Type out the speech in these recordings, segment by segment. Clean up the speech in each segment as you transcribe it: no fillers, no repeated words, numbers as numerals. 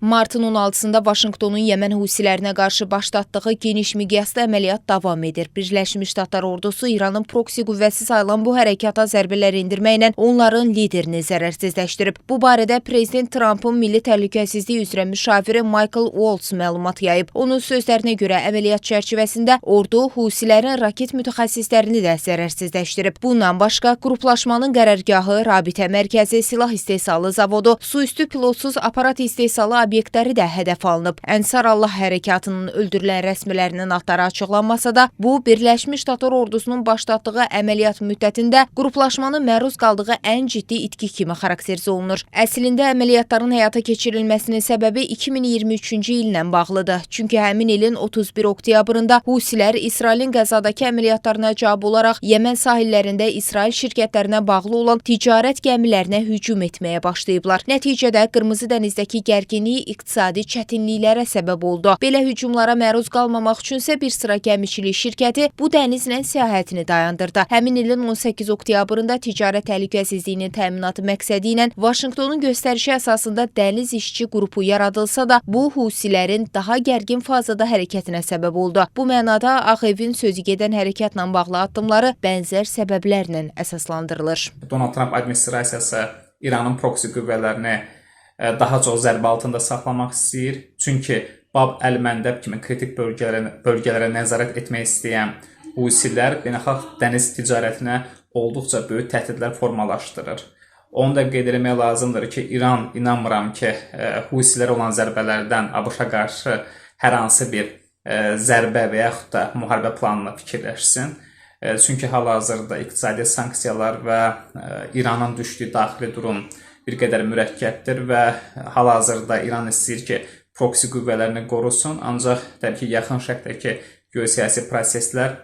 Martın 16-sında Vaşinqtonun Yəmən husilərinə qarşı başlatdığı geniş miqyaslı əməliyyat davam edir. Birləşmiş Ştatlar ordusu İranın proksi qüvvəsi sayılan bu hərəkata zərbələr endirməklə onların liderini zərərsizləşdirib. Bu barədə Prezident Trampın milli təhlükəsizlik üzrə müşaviri Michael Waltz məlumat yayıb. Onun sözlərinə görə, əməliyyat çərçivəsində ordu husilərin raket mütəxəssislərini də zərərsizləşdirib. Bundan başqa qruplaşmanın qərargahı, rabitə mərkəzi, silah istehsalı zavodu, suüstü pilotsuz aparat istehsalı obyektləri də hədəf alınıb. Ənsar Allah hərəkatının öldürülən rəsmilərinin adları açıqlanmasa da, bu, Birləşmiş Ştatlar ordusunun başlatdığı əməliyyat müddətində qruplaşmanın məruz qaldığı ən ciddi itki kimi xarakterizə olunur. Əslində əməliyyatların həyata keçirilməsinin səbəbi 2023-cü illə bağlıdır. Çünki həmin ilin 31 oktyabrında Husilər İsrailin Qəzadakı əməliyyatlarına cavab olaraq Yəmən sahillərində İsrail şirkətlərinə bağlı olan ticarət gəmilərinə hücum etməyə başlayıblar. Nəticədə Qırmızı dənizdəki gərginlik iqtisadi çətinliklərə səbəb oldu. Belə hücumlara məruz qalmamaq üçünsə bir sıra gəmiçilik şirkəti bu dənizlə səyahətini dayandırdı. Həmin ilin 18 oktyabrında ticarət təhlükəsizliyinin təminatı məqsədi ilə Vaşinqtonun göstərişi əsasında dəniz işçi qrupu yaradılsa da, bu, husilərin daha gərgin fazada hərəkətinə səbəb oldu. Bu mənada Ağ Evin sözü gedən hərəkatla bağlı addımları bənzər səbəblərlə əsaslandırılır. Donald Trump administrasiyası İranın proksi qüvvələrini daha çox zərbə altında saxlamaq istəyir. Çünki Bab əl-Məndəb kimi kritik bölgələrə nəzarət etmək istəyən Husilər beynəlxalq dəniz ticarətinə olduqca böyük təhdidlər formalaşdırır. Onu da qeyd etmək lazımdır ki, İran, inanmıram ki, Husilərə olan zərbələrdən ABŞ-a qarşı hər hansı bir zərbə və yaxud da müharibə planını fikirləşsin. Çünki hal-hazırda iqtisadi sanksiyalar və İranın düşdüyü daxili durum bir qədər mürəkkəbdir və hal-hazırda İran istəyir ki, proksi qüvvələrini qorusun, ancaq təbii ki, Yaxın Şərqdəki geosiyasi proseslər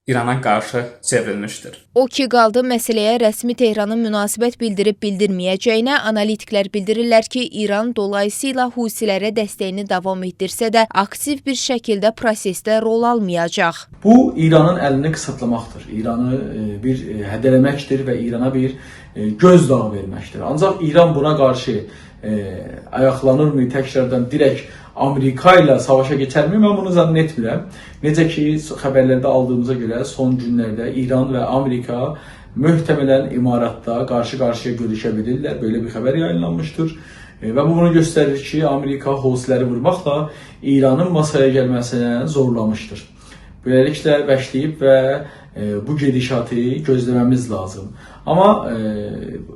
İrana qarşı çevrilmişdir. O ki qaldı məsələyə rəsmi Tehranın münasibət bildirib bildirməyəcəyinə, analitiklər bildirirlər ki, İran dolayısıyla Husilərə dəstəyini davam etdirsə də, aktiv bir şəkildə prosesdə rol almayacaq. Bu, İranın əlini qısıtlamaqdır. İranı bir hədələməkdir və İrana bir gözdağı verməkdir. Ancaq İran buna qarşı ayaqlanırmı, təkrardan direkt Amerika ilə savaşa keçərmi? Mən bunu zənn etmirəm. Necə ki, xəbərlərdə aldığımıza görə son günlərdə İran və Amerika möhtəmələn İmaratda qarşı-qarşıya görüşə bilirlər. Belə bir xəbər yayınlanmışdır. Və bu bunu göstərir ki, Amerika Husiləri vurmaqla İranın masaya gəlməsinə zorlamışdır. Beləliklə başlayıb və bu gedişatı gözləməmiz lazım. Amma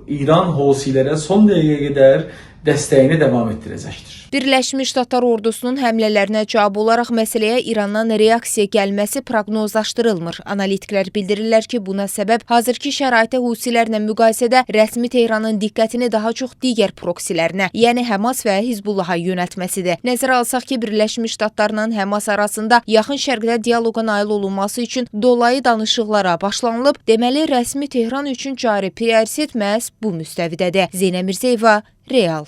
İran Husilərə son dəqiqəyə qədər dəstəyini davam etdirəcəkdir. Birləşmiş Ştatlar ordusunun həmlələrinə cavab olaraq məsələyə İrandan reaksiya gəlməsi proqnozlaşdırılmır. Analitiklər bildirirlər ki, buna səbəb hazırki şəraitdə Husilərlə müqayisədə rəsmi Tehranın diqqətini daha çox digər proksilərinə, yəni Həmas və Hizbullaha yönəltməsidir. Nəzərə alsaq ki, Birləşmiş Ştatlarla Həmas arasında Yaxın Şərqdə dialoqa nail olunması üçün dolayı danışıqlara başlanılıb, deməli, rəsmi Tehran üçün cari prioritet məhz bu müstəvidədir. Zeynəb Mirzəyeva, Real.